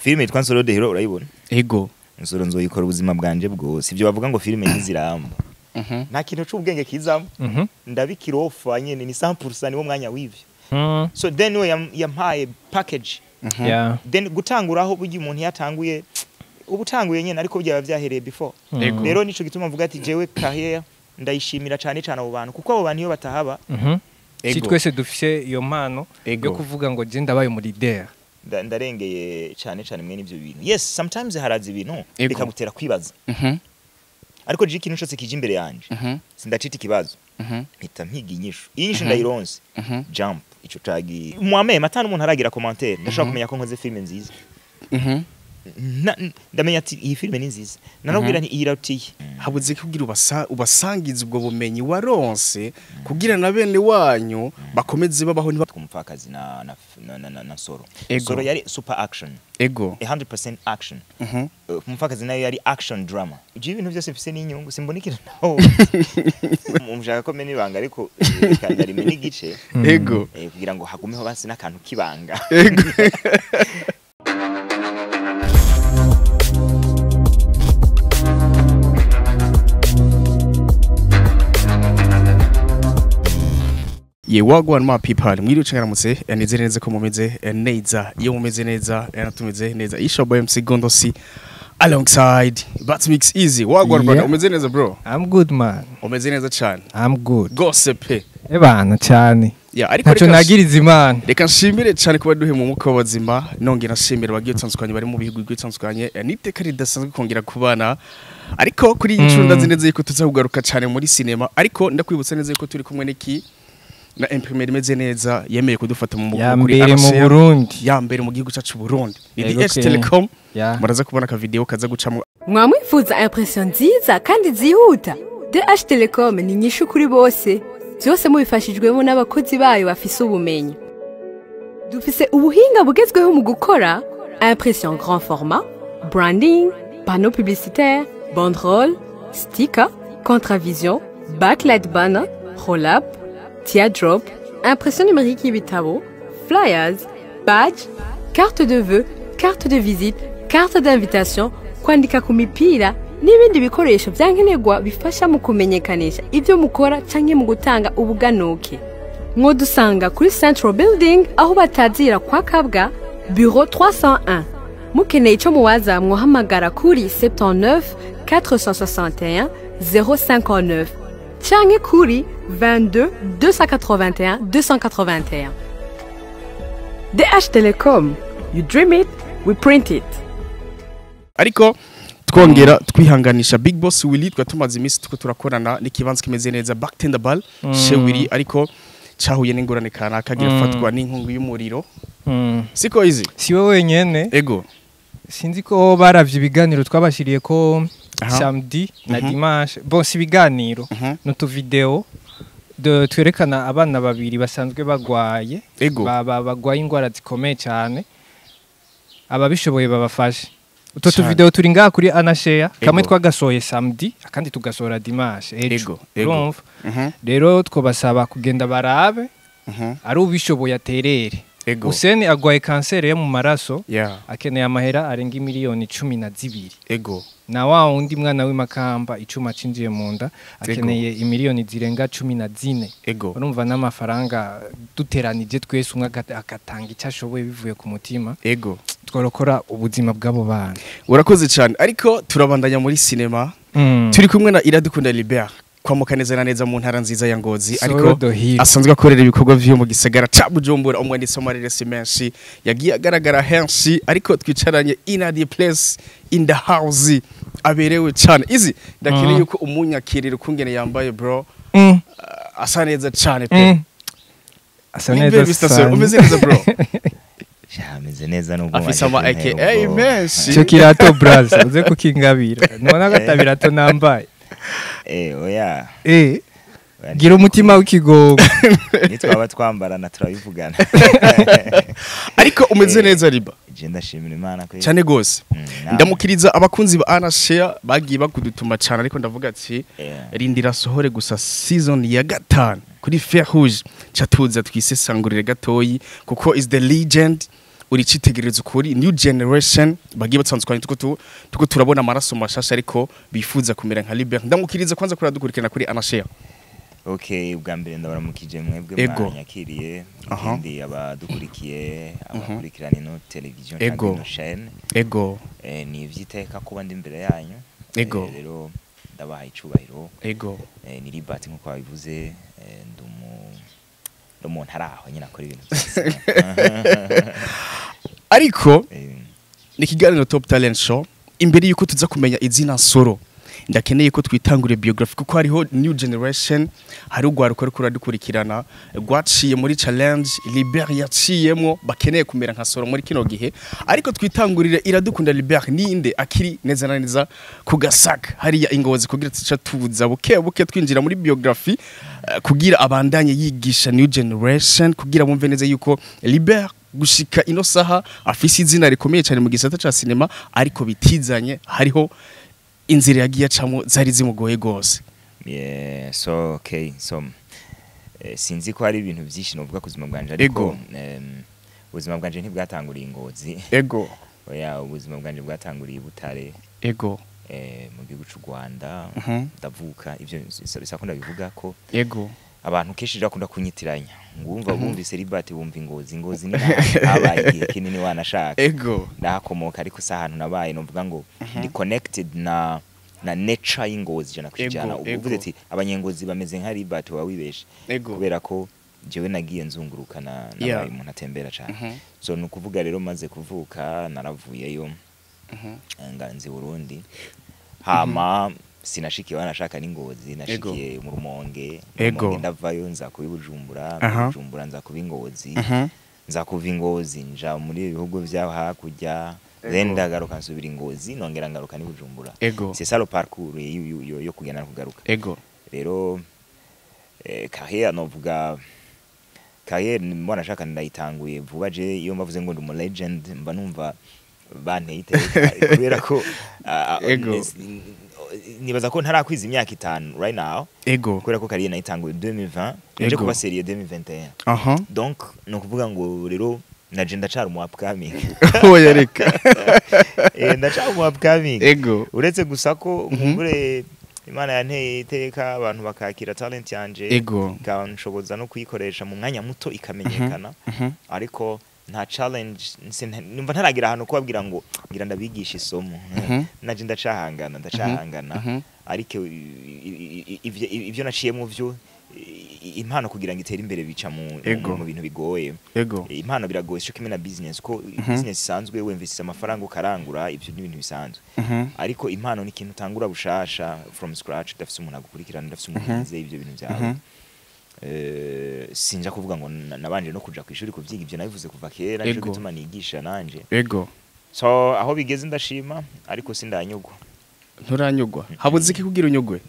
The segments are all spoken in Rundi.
Filime yitwa Nsoro the Hero urayibona? Ego. Nsoro nzoyikora ubuzima bwanje bwose. Ibyo bavuga ngo filime ntiziramba, nta kintu c'ubwenge kizamo. Ndabikirofa nyene ni 100% niwo mwanya w'ivyo. So then we yampaye package. Then gutanguraho, burya umuntu yatanguye uba utanguye nyene, ariko byaba byahereye before. Ego. Rero nico gituma mvuga ati jewe carrière ndayishimira cane cane abo bantu, kuko abo bantu iyo batahaba Si twese dufise iyo mpano Ego. yo kuvuga ngo je ndabaye umu leader. Ndarengeye cane cane mwene ivyo bintu. Yes, sometimes haraza ibintu bikagutera kwibaza, ariko je ikintu cose kije imbere yanje sindacita ikibazo, mpita mpiga inyishu. Iyi nyishu ndayironse, jump ico cagiye mwamema atanu umuntu aragira commentaire, ndashobora kumenya ko nkoze filime nziza. Ndamenya ati iyi filime ni nziza, nanabwira nti iyi irarutiye. Habuze kugira ubasangiza ubwo bumenyi waronse kugira na bene wanyu bakomeze babaho Kumupfakazi na Nsoro. Ego. Nsoro yari super action, 100% action. Umupfakazi nayo yari action drama. Ibyo ibintu byose mfise n'inyungu, simbona ikintu naho mushaka ko mena ibanga, ariko reka ndarimena igice Ego. Kugira ngo hagumeho basi n'akantu k'ibanga. Ego. Ye wagwan ma people, mwiriwe canke aramutse, nizere neza ko mumeze neza. Iyo mumeze neza, natumeze neza. Isha boy MC Gondosi alongside Bat Mix Easy. Wagwan brother, umeze neza bro? I'm good, man. Umeze neza cyane. I'm good. Gose pe. Ebana cyane. Ya, ariko Ntaco nagiriza Imana. Reka nshimire cyane kuba duhe mu mwuka w'abazima, nongera nshimira abagiye batandukanye bari mu bihugu bigiye bitandukanye. N'iteka ridasanzwe kongera kubana, ariko kuri iyi nshuro ndazi neza yuko tuza kugaruka cyane muri sinema, ariko ndakwibutsa neza yuko turi kumwe n'iki na imprimerie imeze neza yemeye kudufata mu Ya mugongo kuri mbere mu Arasea. Burundi. Ya mbere mu gihugu cyacu Burundi ni Yego DH ke. Telecom. Ya. Muraza kubona aka video kaza gucamo. Mwamwifuza impression nziza kandi zihuta? DH Telecom ni inyishu kuri bose, byose mubifashijwemo n'abakozi bayo bafise ubumenyi. Dufise ubuhinga bugezweho mu gukora impression grand format, branding, panneau publicitaire, banderole, sticker, contravision, backlight banner, roll-up, teardrop, impression numérique y'ibitabo, flyers, badge, carte de vœux, carte de visite, carte d'invitation, kwandika ku mipira n'ibindi bikoresho byankenerwa bifasha mu kumenyekanisha ibyo mukora canke mu gutanga ubuganuke. Mwodusanga kuri Central Building, aho batazira kwa Kabwa, bureau 301. Mukeneye ico muwaza, mwohamagara kuri 79 461 059 canke kuri 22 281 281. DH Telecom, you dream it, we print it. Ariko twongera twihanganisha Big Boss Willy, twa tumaze iminsi tuko turakorana n'ikibanza kimeze neza, Backtender Ball chez Willy, ariko cahuye n'ingorane kanaka, girafatwa n'inkungu y'umuriro. Siko izi? Si we wenyene. Ego. Sinzi ko baravye ibiganiro twabashiriye ko samedi na dimanche. Bon, si ibiganiro, n'utuvideo de twerekana abana babiri basanzwe bagwaye, bagwaye ingwara zikomeye cyane, ababishoboye babafashe. Utwo tuvideo turi ngaha kuri Anashare, kamwe twagasohoye samedi, akandi tugasohora dimanche ejo. Ego, ego. Urumva? Rero twobasaba kugenda barabe, ari ubishoboye aterere. Ego. Useni agwaye kanseri yo mu maraso, akeneye amahera arenga 12 miliyoni. Na wa wundi mwana w'imakamba icuma cinjiye mu nda, akeneye imiliyoni zirenga 14. Urumva n'amafaranga duteranije twese, umwe agatanga icyo ashoboye bivuye ku mutima, tworokora ubuzima bw'abo bana. Urakoze cyane, ariko turabandanya muri sinema. Turi kumwe na Iradukunda Libert, kwamuka neza na neza mu ntara nziza ya Ngozi, Soro ariko the Hero. asanzwe akorera ibikorwa vyo mu gisagara ca Bujumbura, umwanditsi w'amareresi menshi yagiye agaragara henshi, ariko twicaranye in the place, in the house, aberewe cyane. Izi ndakeneye yuko umunyakirira ukungene yambaye bro. Asa neza cyane pe. Asa Ni neza baby star, sana. umeze neza bro? Sha, ameze neza nubwo Afise mwaje ama kuntera AKA ubwoba. menshi. Ico kirato braza uze kukingabira, nubona ko atabirato nambaye. Oya. Oya, Gira umutima w'ikigogo. Nitwaba twambarana turabivugana. Ariko umeze neza riba? Je ndashimira Imana ko Cyane gose. Nawe. Ndamukiriza abakunzi ba Ana Share bagiye bakudutuma cyane, ariko ndavuga ati rindira sohore gusa season ya gatanu kuri Fer Rouge, catuza twisesangurire gatoyi, kuko is the legend. Uri citegererezo kuri new generation bagiye batandukanye, tuko turabona amaraso mashasha ariko bifuza kumera nka Libert. Ndamukiriza kwanza kuri adukurikirana kuri Anashare. Okay, ubwa mbere ndabaramukije mwebwe mwanyakiriye, ikindi abadukurikiye, abakurikirana ino television cyangwa ino chaîne. Ni ivy'iteka kuba ndi imbere yanyu. Rero ndabaha icubahiro. Ni Libert nkuko babivuze, ndi umuntu ari aho nyine akora ibintu byose. Ariko ni ikiganiro Top Talent Show. Imbere yuko tuza kumenya izina Nsoro, ndakeneye ko twitangure biography, kuko hariho new generation, hari urwaruka ruriko ruradukurikirana rwaciye muri challenge Libert yaciyemwo, bakeneye kumera nka Soro muri kino gihe. Ariko twitangurire, Iradukunda Libert ninde akiri neza na neza ku Gasaka hariya Ingozi, kugira tuca tuza buke buke twinjira muri biography, kugira abandanye yigisha new generation, kugira bumve neza yuko Libert gushika ino saha afise izina rikomeye cyane mu gisata ca cinema, ariko bitizanye, hariho inzira yagiye acamo zari zimugoye gose. Yeah, so okay, so sinzi ko hari ibintu byinshi novuga ku buzima bwanje, ariko ubuzima bwanje ntibwatanguriye Ingozi. Oya, ubuzima bwanje bwatanguriye i Butare, mu gihugu c'u Rwanda. Ndavuka, ivyo bisa ko ndabivuga ko abantu kenshi bakunda kunyitiranya, ngumva bumvise Libert bumva Ingozi. Ingozi ni ahantu habaye igihe kinini wanashaka, ndahakomoka, ariko si ahantu nabaye novuga ngo ndi connected na nature y'Ingozi 100%. Uvuze ati abanyengozi bameze nka Libert, waba wibeshe, kubera ko jewe nagiye nzunguruka na nabaye umuntu atembera cyane. So ni ukuvuga rero, maze kuvuka naravuyeyo, nganzi Burundi, hama sinashikiye wanashaka n'Ingozi, nashikiye mu Rumonge. Rumonge ndavayo nza kuba i Bujumbura, Bujumbura nza kuba Ingozi, nza kuva Ingozi nja muri ibihugu vya hakurya, then ndagaruka nsubira Ingozi, nongera ngaruka ni Bujumbura. C'est ça le parcours yo kugenda no kugaruka. Rero carrière, novuga carrière mbona nashaka ndayitanguye vuba. Je iyo mbavuze ngo ndi umu legend, mba numva banteye iteka, kubera ko nibaza ko ntarakwiza imyaka 5 right now, kubera ko carrière nayitanguye 2020, nje kuba sérieux 2021. Donc ni ukuvuga ngo rero naje ndacara umu upcoming. Oya, reka. Ndacara umu upcoming, uretse gusa ko nkumbure Imana yanteye iteka, abantu bakakira talent yanje, ikanshoboza no kuyikoresha mu mwanya muto ikamenyekana. Ariko nta challenge, numva ntaragira ahantu kubabwira ngo ngira ndabigisha isomo. Naje ndacahangana, ndacahangana. Ariko ivyo naciyemo vyo impano kugira ngo itere imbere bica mu bintu bigoye. Impano biragoye cyo kimwe na business, ko business isanzwe wemvise amafaranga ukarangura, ivyo ni ibintu bisanzwe. Ariko impano ni ikintu utangura bushasha, from scratch, udafise umuntu agukurikirana, udafise umuntu yizeye ivyo bintu byawe. Sinja kuvuga ngo nabanje no kuja kwishuri kuvyiga, ivyo nabivuze kuva kera, nico gituma nigisha nanje. So aho bigeze ndashima, ariko sindanyugwa. Nturanyugwa? Habuze iki kugira unyugwe?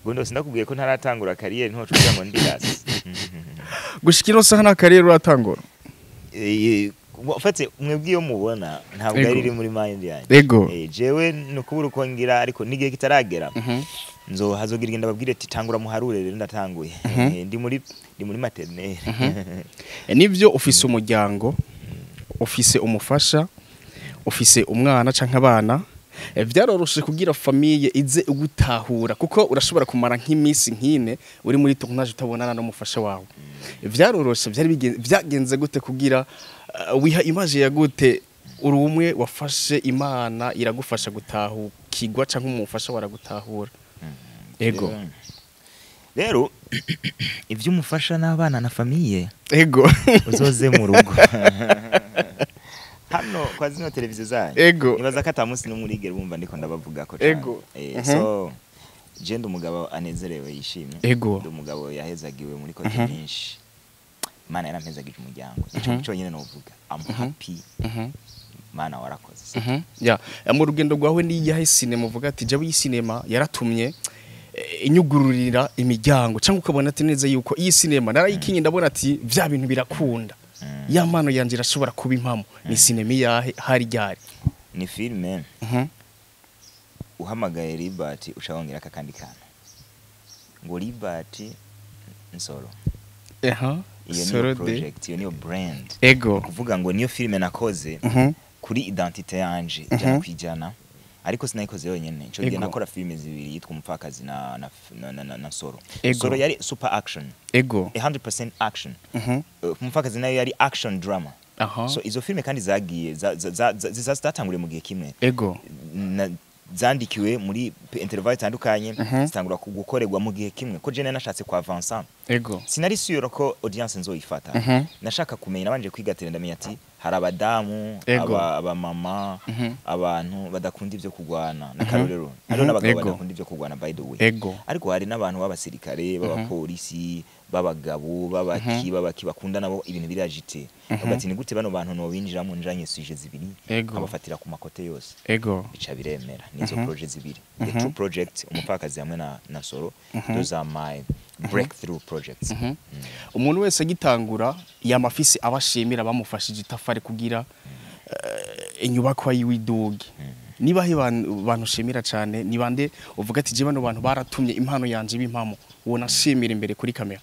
Gundo sindakubwiye ko ntaratangura carrière, ntoco kugira ngo ndirasi. Gushika ino saha nta carrière uratangura? En fait, mwebwe iyo mubona ntabwo ari iri muri mind yanjye. Jewe nukubura uko ngira, ariko n'igihe kitaragera nzo hazogira igenda babwire ati tangura muharure, rero ndatanguye. Ndi muri maternelle. Nivyo, ufise umuryango, ufise umufasha, ufise umwana canke abana. Vyaroroshe kugira famille ize ugutahura, kuko urashobora kumara nk'iminsi nk'ine uri muri tournage utabonana n'umufasha wawe? Vyaroroshe? Vyari vyagenze gute kugira wiha image ya gute? Uri umwe wafashe, Imana iragufasha gutahukirwa canke umufasha waragutahura? Ego. Rero ivyo umufasha n'abana na famille, uzoze mu rugo hano kwa zino televiziyo zanyu. Nibaza ko ata munsi n'umwe urigera bumva ndiko ndabavuga ko cane. So je ndi umugabo anezerewe, yishimye. Ndi umugabo yahezagiwe muri côté nyinshi. Imana yarampezagije umuryango, ico cyonyine novuga, I'm happy. Mana warakoze. Ya, mu rugendo rwawe ni iyahe sinema uvuga ati jawe iyi sinema yaratumye inyugururira imiryango, cyangwa ukabona ati neza yuko iyi sinema narayikinye, ndabona ati vya bintu birakunda, ya mpano yanje irashobora kuba impamo? Ni sinema iyahe, hari ryari? Ni filme uhamagaye Libert uca wongera akandi kantu ngo Libert Nsoro. Iyo niyo Soro de project, iyo niyo brand. Kuvuga ngo niyo filime nakoze kuri identité yanje 100%, ariko sinayikoze yonyene. Ico gihe nakora filime zibiri, yitwa Umupfakazi na Soro. Soro yari super action, 100% action. Umupfakazi nayo yari action drama. So izo filime kandi zagiye zatanguriye mu gihe kimwe, zandikiwe muri intervalle itandukanye, zitangura gukorerwa mu gihe kimwe, ko jene nashatse kwa avança. Sinari sûr ko audience nzoyifata. Nashaka kumenya, nabanje kwiga tele, ndamenya ati hari abadamu, abamama, abantu badakunda ivyo kugwana n'akarorero, hariho n'abagabo badakunda ivyo kugwana, by the way. Ariko hari n'abantu b'abasirikare, b'abapolisi, b'abagabo, babaki bakunda nabo ibintu biri agité. Bavuga ati: "Ni gute bano bantu nobinjiramo njanye sujets zibiri, nkabafatira ku ma côtés yose?" Bica biremera. Nizo projets zibiri, the two projects, Umupfakazi hamwe na Soro. Those are my breakthrough projects. Umuntu wese agitangura yamafisi abashimira bamufashije itafari kugira inyubakwa yiwe iduge. Niba he bantu ushimira cyane? Ni bande uvuga ati: "Je bano bantu baratumye impano yanje b'impamo, uwo nashimira imbere kuri kamera"?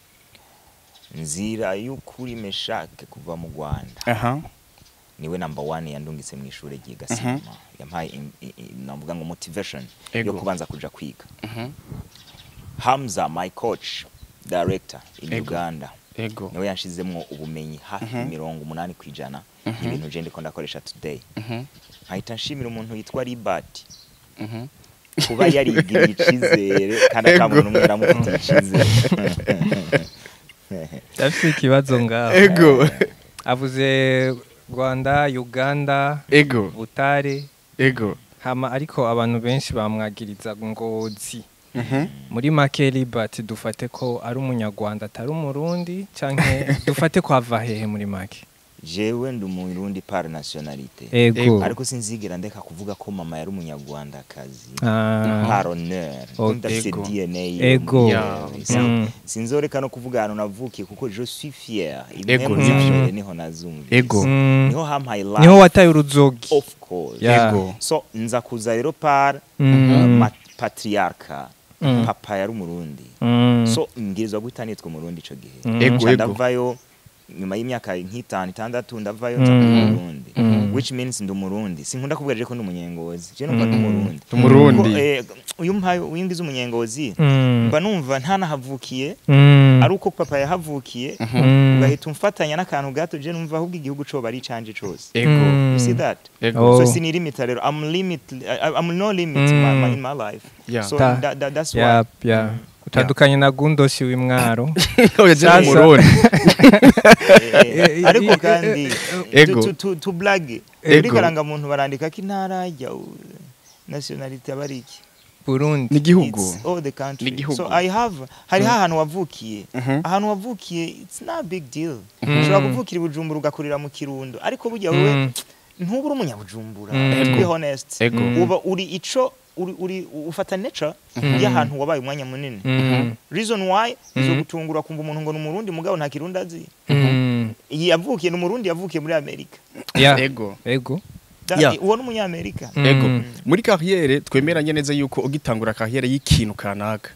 Nzira y'Ukuri Meshake kuva mu Rwanda, niwe number one yandungitse mu ishure ryiga sinema, yampaye navuga ngo motivation yo kubanza kuja kwiga. Hamza, my coach director in Uganda, niwe yanshizemwo ubumenyi hafi 80% y'ibintu je ndiko ndakoresha today. Nkahita nshimira umuntu yitwa Libert kuba yarigiriye icizere kandi ata muntu umwe yaramufitiye icizere. Ndafise ikibazo ngaho. Avuze Rwanda, Uganda, Butare, hama ariko abantu benshi bamwagiriza Ngozi. Muri make, Libert dufate ko ari Umunyarwanda atari Umurundi, canke dufate ko ava hehe muri make? Jewe ndi Umurundi par nationalité, ariko sinzigera ndeka kuvuga ko mama yari Umunyarwandakazi par honneur. Ndafise DNA sinzoreka no kuvuga ahantu navukiye, kuko je suis fier. Impemu za mbere niho nazumvise, niho hampaye life. Niho wataye uruzogi. Of course. So nza kuza rero par patriarcat. Papa yari Umurundi, so mbwirizwa guhita nitwa Umurundi ico gihe. Nca ndavayo nyuma y'imyaka nk'itanu, itandatu, ndavayo nza kuba Umurundi, which means ndi Umurundi. Sinkunda kuvuga rero ko ndi Umunyengozi, je numva ndi Umurundi. Umurundi. Kuko, uyu mpaye uyingize Umunyengozi, mba numva ntanahavukiye, ari uko papa yahavukiye, ugahita umfatanya n'akantu gato. Je numva ahubwo igihugu coba ari icanje cose. You see that? Ego. Oh. So sinilimita rero, I'm limit, I'm no limit in my life. So that's why. Yeah. Utandukanye na Gundoshi w'Imwaro. Oya, je Sasa. ni Umurundi. Ariko kandi tu blague, muri karangamuntu barandika ko intara ya nationalité aba ari iki? Burundi. Ni igihugu. It's all the country. Ni igihugu. So I have, hariho ahantu wavukiye. Ahantu wavukiye, it's not a big deal. Ushobora kuvukira i Bujumbura ugakurira mu Kirundo, ariko burya wewe ntuba uri Umunyabujumbura, to be honest. Uba uri ico uri ufata nature y'ahantu wabaye umwanya munini. Reason why izogutungura kumva umuntu ngo ni Umurundi mugabo nta Kirundi azi. Iyi yavukiye ni Umurundi yavukiye muri Amerika. Ego. Uwo ni Umunyamerika. Ego. Muri carrière twemeranye neza yuko ugitangura carrière y'ikintu kanaka,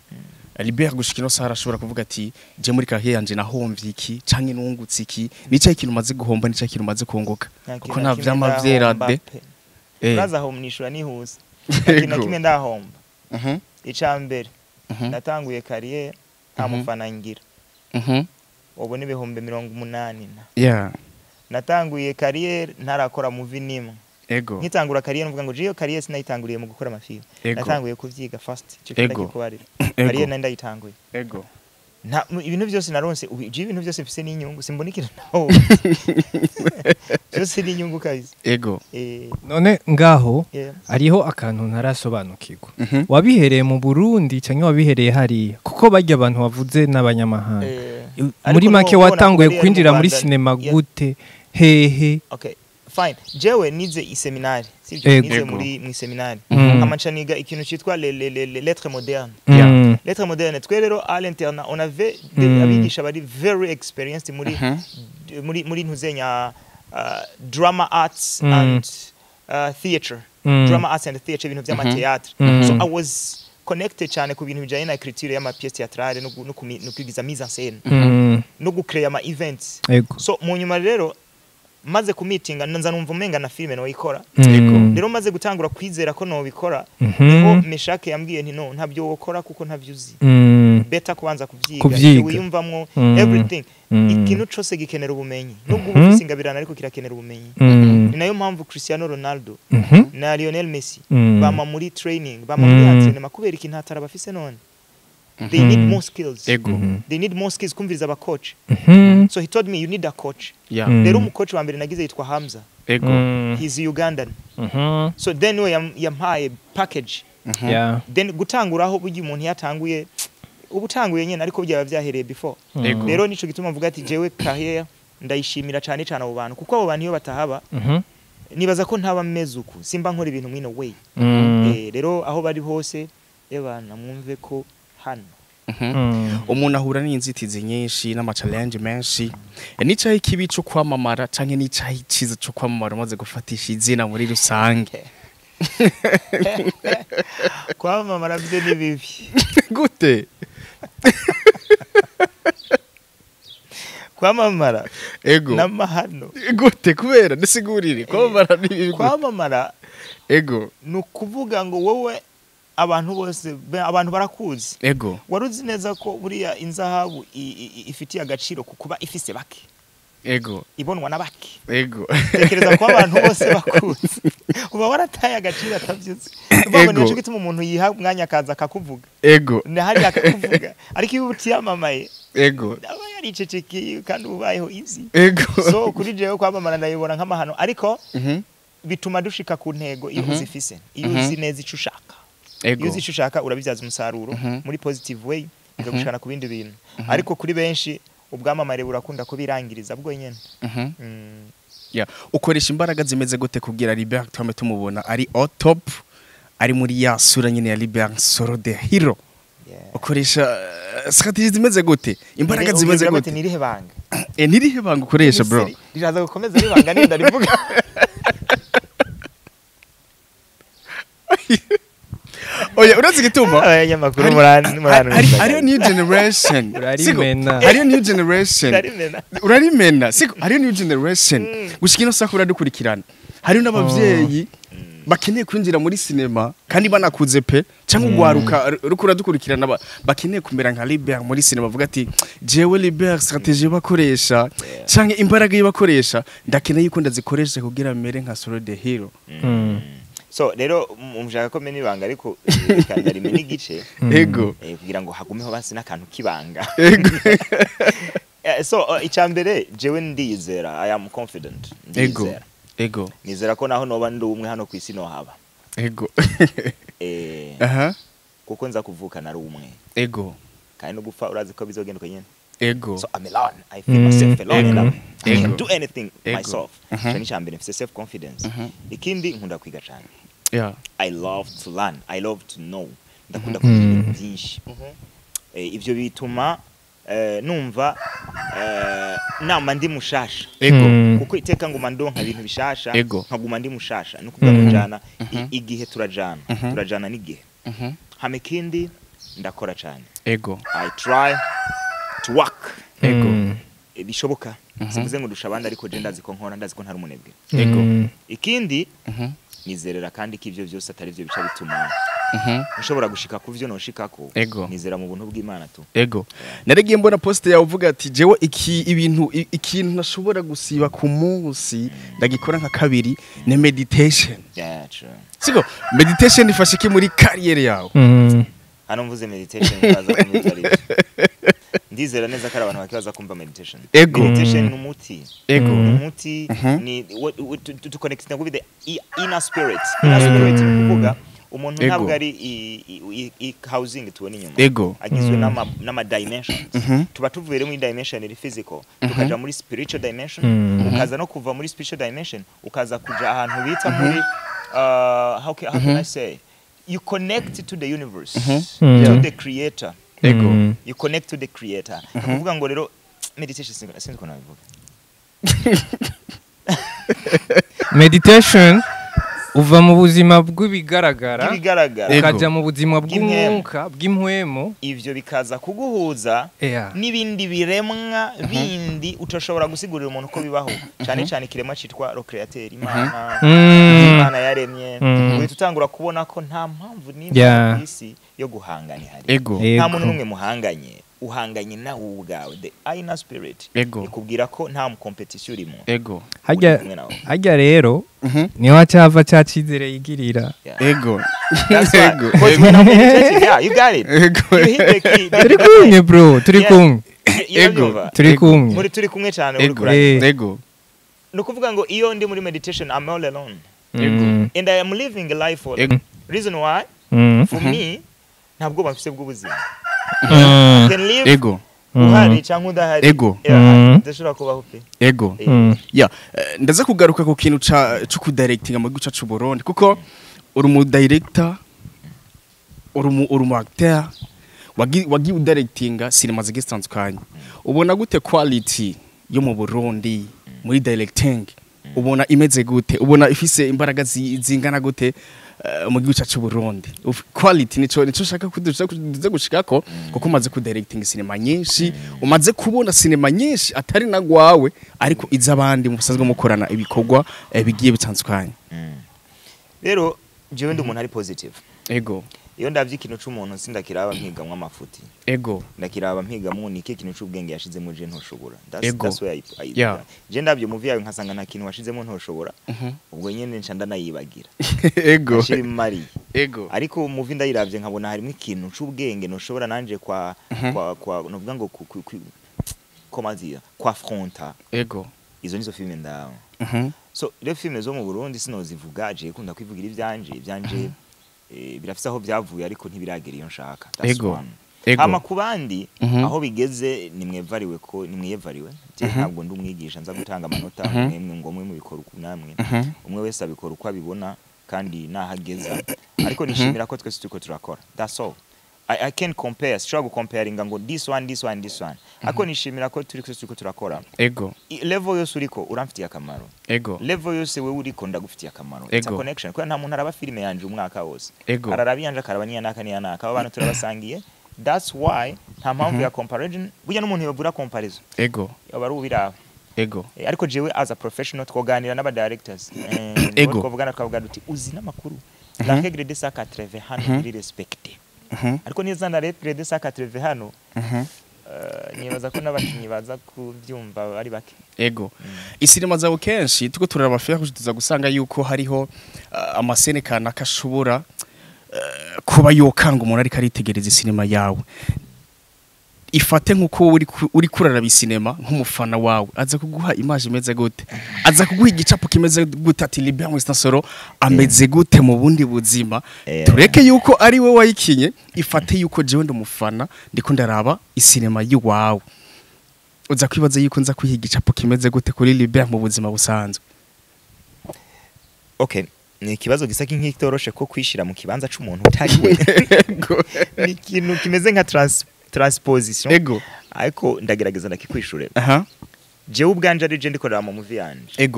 Libert gushika ino saha arashobora kuvuga ati: "Je muri carrière yanje nahomvye iki canke nungutse iki, nicaye ikintu maze guhomba, nicaye ikintu maze kunguka", Nta kuko kintu nta na kimwe vyama vyera ndahomba de. pe. Uraza aho mnishura nihuse. Nta kintu na kimwe ndahomba. Ica mbere, natanguye carrière nta mufana ngira. Ubu ni 80,000 na. Natanguye carrière ntarakora movie nimwe. Nkitangura carrière mvuga ngo jiyo carrière sinayitanguriye mu gukora amafilm. Natanguye kuvyiga first. Ico ndakikubarira. Carrière nari ndayitanguye. Nta ibintu byose naronse ubu, je ibintu byose mfise n'inyungu, simbona ikintu naho. Byose ni inyungu kabisa. None ngaho hariho akantu ntarasobanukirwa. Wabihereye mu Burundi canke wabihereye hariya? Kuko barya abantu wavuze n'abanyamahanga. Muri Ariko make nuko watanguye nakubariye kwinjira mu muri Rwanda, sinema gute, hehe? Okay, fine. Jewe nize iseminari, sivyo? Nize muri mu iseminari. Hama niga ikintu citwa les lettres modernes. Lettres modernes, twe rero à l'internat on avait des abigisha bari very experienced muri muri ntuzenya drama arts and theater. Drama arts and theater, ibintu vy'ama théâtre. So I was connected cyane ku bintu bijanye na écriture y'ama pièces théâtrales no kwigiza mise en scène no gucreate ama events. So mu nyuma rero maze kumitinga, nza numva umenga na filime noyikora. Rero maze gutangura kwizera ko nobikora, niho Meshake yambwiye nti: "No, ntabyo wokora kuko ntabyo uzi. Better kubanza kuvyiga." Kuvyiga. Ivyo wiyumvamwo, everything, ikintu cose gikenera ubumenyi, nubwo uba ufise ingabirano, ariko kirakenera ubumenyi. Ni nayo mpamvu Cristiano Ronaldo na Lionel Messi bama muri training, bama muri entraînement. Kubera ikintu hatara bafise none, they need more skills. They need more skills, kumviriza aba coach. So he told me, "You need a coach." Rero umucoach wa mbere nagize yitwa Hamza. He's Ugandan. So then we yampaye package. Then gutanguraho, burya umuntu yatanguye uba utanguye nyene, ariko byaba byahereye before. Rero nico gituma mvuga ati jewe carrière ndayishimira cyane cyane abo bantu, kuko abo bantu iyo batahaba, nibaza ko ntaba meze uku, simba nkora ibintu mwino way. Rero aho bari hose, ebana mwumve ko hano Umuntu ahura n'inzitizi nyinshi n'ama challenge menshi. N'icaho ikibi cyo kwamamara canke n'icaho iciza cyo kwamamara umaze gufatisha izina muri rusange? Kwamamara byo ni bibi. Gute? Kwamamara n'amahano. Gute? Kubera ndisigurire, kwamamara ni bibi gute? Kwamamara ni ukuvuga ngo wowe abantu bose abantu barakuzi. Wari uzi neza ko buriya inzahabu ifitiye agaciro ku kuba ifise bake, ibonwa na bake. Tekereza ko abantu bose bakuzi, uba warataye agaciro atabyuze. Uvuga ngo nico gituma umuntu yiha umwanya akaza akakuvuga, ni hariya akakuvuga, ariko iyo utiyamamaye, aba yaricecekeye kandi ubayeho easy. So kuri jewe kwamamara ndabibona nk'amahano, ariko bituma dushika ku ntego iyo uzifise, iyo uzi neza ico ushaka. Iyo uzi ico ushaka, urabibyaza umusaruro muri positive way, bikagushikana ku bindi bintu. Ariko kuri benshi ubwamamare burakunda kubirangiriza bwo nyene. Yeah. Ukoresha imbaraga zimeze gute kugira Libert twame tumubona ari au top, ari muri ya sura nyine ya Libert Soro the Hero? Ukoresha strategy zimeze gute, imbaraga zimeze Ubwira bati gute? Nirihe banga? Nirihe banga ukoresha, bro? Riraza gukomeza ribanga ninda rivuga. Oya, urazi igituma? Abanyamakuru Hariyo new generation. Urarimena. Siko, hariyo new generation. Urarimena. Urarimena, siko? Hariyo new generation gushika ino saha uradukurikirana, hariyo n'abavyeyi bakeneye kwinjira muri sinema kandi banakuze pe, cyangwa ugwaruka ruko uradukurikirana bakeneye kumera nka Libert muri sinema, bavuga ati: "Jewe Libert strategy bakoresha cyangwa imbaraga bakoresha ndakeneye yuko ndazikoresha kugira mere nka Solo the Hero." So rero mushaka ko mena ibanga, ariko reka ndarimena igice, kugira ngo hagumeho basi n'akantu k'ibanga. So icya mbere, jewe ndiyizera, I am confident. Ndiyizera. Nizera ko naho noba ndi umwe hano ku isi nohaba. Kuko nza kuvuka nari umwe, kandi no gupfa urazi ko bizogenda uko nyene. So I'm alone, I feel myself alone and I can do anything myself. Ico ni icya mbere, mfise self confidence. Ikindi, nkunda kwiga cyane. I love to learn, I love to know, ndakunda kumenya ibintu byinshi. Ivyo bituma numva nama ndi mushasha, kuko iteka nguma ndonka ibintu bishasha, nkaguma ndi mushasha. Ni ukuvuga ngo njana igihe, turajana, turajana n'igihe. Hama ikindi, ndakora cyane. I try to work. Bishoboka, simvuze ngo ndusha abandi, ariko je ndazi ko nkora, ndazi ko ntari umunebwe. Ikindi, nizerera kandi ko ivyo byose atari byo bica bituma nshobora gushika ku vyo noshikako. Nizera mu buntu bw'Imana tu. Naregiye mbona post yawe uvuga ati: "Jewe iki ibintu ikintu ntashobora gusiba ku munsi, ndagikora nka kabiri, ni meditation." Yeah, true. Siko meditation ifasha iki muri carrière yawe? Hano mvuze meditation baza kumva ibyo ari byo. Ndizera neza ko ari abantu bakibaza kumva meditation. Meditation ni umuti. Ni umuti, ni to connect with the inner spirit. Inner spirit ni ukuvuga umuntu ntabwo ari housing tubona inyuma. Agizwe n'ama dimensions. Tuba tuvuye rero muri dimension iri physical, tukaja muri spiritual dimension, ukaza no kuva muri spiritual dimension ukaza kuja ahantu bita muri how can I say, you connect to the universe, to the creator. You connect to the creator. Ni ukuvuga ngo rero meditation, sinzi ukuntu nabivuga. Meditation. Uva mu buzima bw'ibigaragara Bw'ibigaragara. Ego. ukaja mu buzima Bw'impwemu. bw'umwuka, bw'impwemu. Ivyo bikaza kuguhuza n'ibindi biremwa bindi utashobora gusigurira umuntu ko bibaho, cyane cyane ikiremwa citwa le créateur, Imana, Imana yaremye. Uhita utangura kubona ko nta mpamvu n'imwe ku isi yo guhangana ihari. Nta muntu n'umwe muhanganye, uhanganye nawe ubwawe. The inner spirit ikubwira ko nta competition urimo. Harya Uri kumwe nawe. Harya rero niho hacava ca cizere yigirira. That's why. Ego. Because when I'm meditating, yeah, you got it. Ego. You hit the key. Turi kumwe, bro, turi kumwe. Urabyumva? Turi kumwe. Muri turi kumwe cyane, uri Ego. Ego. Ni ukuvuga ngo iyo ndi muri meditation, I'm all alone and I am living a life all. Reason why, for me, nta bwoba mfise bw'ubuzima. Can live uhari cyangwa udahari. Yeah, ndashobora kubaho pe. Ego. Ya, ndaza kugaruka ku kintu ca cyo kudirectinga mu gihugu cacu Burundi, kuko uri mu director, uri mu acteur, wagiye udirectinga sinema zigiye zitandukanye. Ubona gute quality yo mu Burundi muri directing? Ubona imeze gute? Ubona ifise imbaraga zingana gute mu gihugu cacu Burundi? Quality nico shaka kuduza gushikako, kuko umaze kudirecting sinema nyinshi, umaze kubona sinema nyinshi atari na gwawe ariko iz'abandi musanzwe mukorana ibikorwa bigiye bitandukanye. Rero jewe ndi umuntu ari positive. Iyo ndavye ikintu c'umuntu, sindakiraba mpigamwo amafuti, ndakiraba mpigamwo ni ikihe kintu c'ubwenge yashizemo je ntoshobora. That's where I je ndavye movie yawe nkasanga nta kintu washizemo ntoshobora, ubwo nyene nca ndanayibagira, nshimariye. Ariko movie ndayiravye nkabona harimo ikintu c'ubwenge ntoshobora nanje kwa novuga ngo comment dire, kwa affronter, izo nizo filime ndawe. So rero filime zo mu Burundi sinozivuga, je kunda kwivugira ivyanje birafise aho byavuye ariko ntibiragera iyo nshaka. That's one. Hama ku bandi, aho bigeze nimwevariwe ko nimwiyevariwe. Je ntabwo ndi umwigisha nza gutanga amanota, mwemwe ngo mwe mubikora uku namwe. Umwe wese abikora uko abibona kandi nahageza, ariko nishimira ko twese turiko turakora. That's all. I can compare, sinshobora gucomparinga ngo this one, this one, this one, ariko nishimira ko turi twese turiko turakora. Level yose uriko uramfitiye akamaro. Level yose wewe uriko ndagufitiye akamaro. It's a connection, kubera nta muntu araba filime yanje umwaka wose. Araraba iyanje, akaraba n'iya naka, abo bantu turabasangiye. That's why nta mpamvu ya comparison. Burya n'umuntu yobura comparison yoba ari ubiraba. Ariko jewe as a professional twoganira n'aba directors, twavugana twavuga duti uzi n'amakuru, la règle de 180 hano iri respectée, ariko niza na règle de 180 hano, nibaza ko n'abakinyi baza kubyumva ari bake. Ego. Isinema zawe kenshi tuko turaraba fer tuza gusanga yuko hariho amasene kanaka ashobora kuba yokanga umuntu ariko aritegereza isinema yawe. Ifate nkuko wowe uri kuraraba isinema nk'umufana wawe, aza kuguha image imeze gute? Aza kuguha igicapo kimeze gute? Ati Libert Mwistansoro ameze gute mu bundi buzima? Tureke yuko ari we wayikinye, ifate yuko jewe ndi umufana ndiko ndaraba isinema yiwawe, uza kwibaza yuko nza kwiha igicapo kimeze gute kuri Libert mu buzima busanzwe? Okay, ni ikibazo gisa nk'ikitoroshe ko kwishira mu kibanza c'umuntu utari we ni ikintu kimeze nka transposition, ariko ndagerageza ndakikwishure. Jewe ubwanje ari je ndikorera mu movie yanje.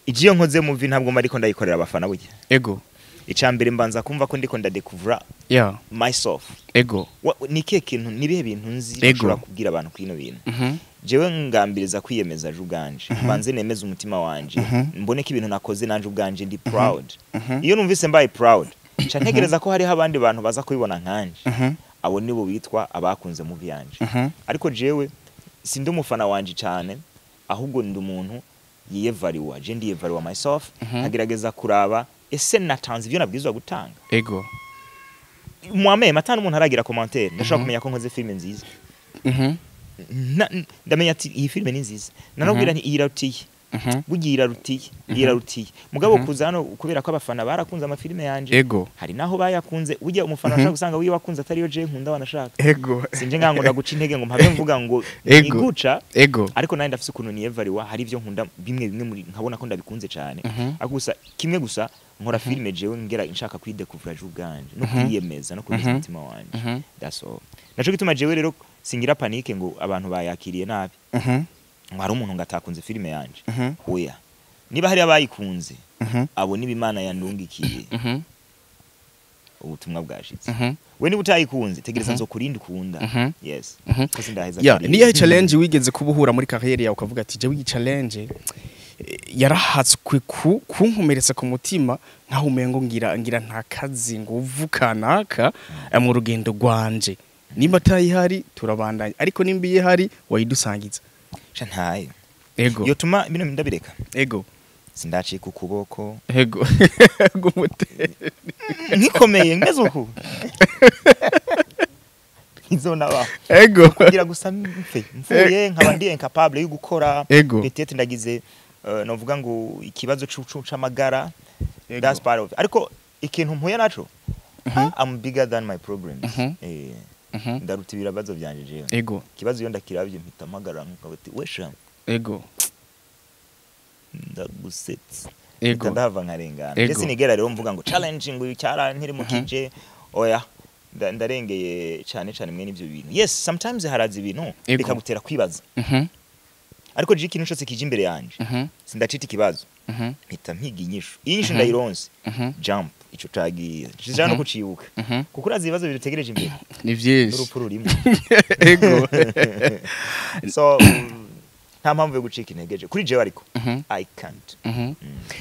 Igiyo nkoze movie, ntabwo mba ariko ndayikorera abafana burya. Icya mbere mbanza kumva ko ndiko ndadekuvura myself. Ni ikihe kintu, ni ibihe bintu nzi nshobora kubwira abantu kuri ino bintu? Jewe ngambiriza kwiyemeza je ubwanje, mbanze nemeze umutima wanje, mbone ko ibintu nakoze nanje ubwanje ndi proud. Iyo numvise mbaye proud, nca ntegereza ko hariho abandi bantu baza kubibona nkanje. Abo nibo bitwa abakunze movie yanje. Ariko jewe sindi umufana wanje cyane, ahubwo ndi umuntu yiyevariwa. Je ndiyevariwa myself, nkagerageza kuraba ese natanze ibyo nabwirizwa gutanga. Mwameme atanu umuntu aragira commentaire, ndashobora kumenya ko nkoze filime nziza. Ndamenya ati iyi filime ni nziza, nanabwira nti iyi irarutiye, burya iyi irarutiye, iyi irarutiye. Mugabo kuza hano kubera ko abafana barakunze amafilime yanje, hari naho bayakunze. Burya umufana ashobora gusanga wiyo wakunze atariyo je nkunda wanashaka. Sinje ngango ndaguca intege ngo mpave mvuga ngo iguca, ariko nanjye ndafise ukuntu niyevariwa, hari ibyo nkunda bimwe bimwe muri nkabona ko ndabikunze cyane. Ariko gusa kimwe gusa, nkora filime jewe ngera nshaka kwidekuvura je ubwanje no kwiyemeza no kwemeza umutima wanje. That's all. Naco gituma jewe rero singira panique ngo abantu bayakiriye nabi, ngo hari umuntu ngo atakunze filime yanje. Oya, niba hari abayikunze Abo niba Imana yandungikiye, ubutumwa bwashitse. We niba utayikunze, tegereza nzokurinda ukunda. Yes, ko sindaheza Yeah, niyahe challenge wigeze kuba uhura muri carrière yawe ukavuga ati: "Jewe iyi challenge yarahatswe kunkomeretsa ku mutima, nkaho umengo ngira nta kazi nguvu kanaka mu rugendo rwanje"? Nimba atayihari turabandanya, ariko nimba ihari wayidusangiza. Sha, ntayo. Ego. Yotuma bino ndabireka. Ego. Sindacika ukuboko. Ego, gumute. Nkikomeye meze uku ntizonabaho. Kugira gusa mfe mfuye, nkaba ndi incapable yo gukora. Peut-être ndagize novuga ngo ikibazo c'amagara. That's part of it. Ariko ikintu mpuye naco, I'm bigger than my problems. Ndaruta ibibazo byanje jewe. Ikibazo iyo ndakiravye mpita mpagarara nkavuga ati: "Wesha, ndagusetse." Mpita ndahava nkarengana. Ndetse sinigera rero mvuga ngo challenge ngo cyara nkiri mu kije, oya. Ndarengeye cyane cyane mwene ibyo bintu. Yes, sometimes haraza ibintu bikagutera kwibaza, ariko je ikintu cyose kije imbere yanje sindacita ikibazo, mpita mpiga inyishu. Iyi nyishu ndayironse, jump, ico cagiye kija no kucibuka, kuko urazi ibibazo bidutegereje imbere Ni vyinshi. n'urupfu rurimo. So nta mpamvu yo gucika intege kuri jewe, ariko I can't.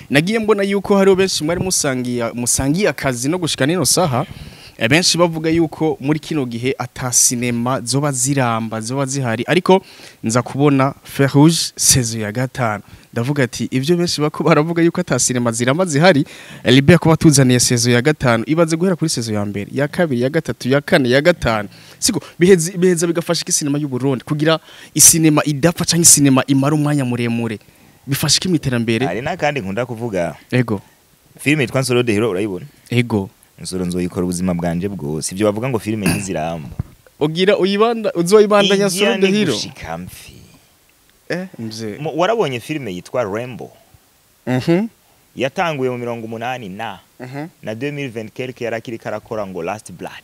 Nagiye mbona yuko hariho benshi mwari musangiye akazi no gushika nino saha. Benshi bavuga yuko muri kino gihe ata sinema zoba ziramba zoba zihari, ariko nza kubona Fer Rouge saison ya 5, ndavuga ati ibyo benshi bako baravuga yuko ata sinema ziramba zihari, Libert kuba tuzaniye saison ya 5. Ibaze guhera kuri saison ya mbere, ya kabiri, ya gatatu, ya kane, ya gatanu, siko biheza bigafasha iki sinema y'u Burundi kugira isinema idapfa canke isinema imara umwanya muremure? Bifasha iki mu iterambere? Hari n'akandi nkunda kuvuga. Filime yitwa Nsoro the Hero, urayibona? Ego. Nsoro nzoyikora ubuzima bwanje bwose. Ibyo bavuga ngo filime ntiziramba, Ugira uyibanda uzoyibandanya Igira Solo the ni Hero? gushika mfi. Mzee. Warabonye filime yitwa Rambo? Yatanguye mu 80 na na 2020 quelque yarakiri karakora ngo Last Blood.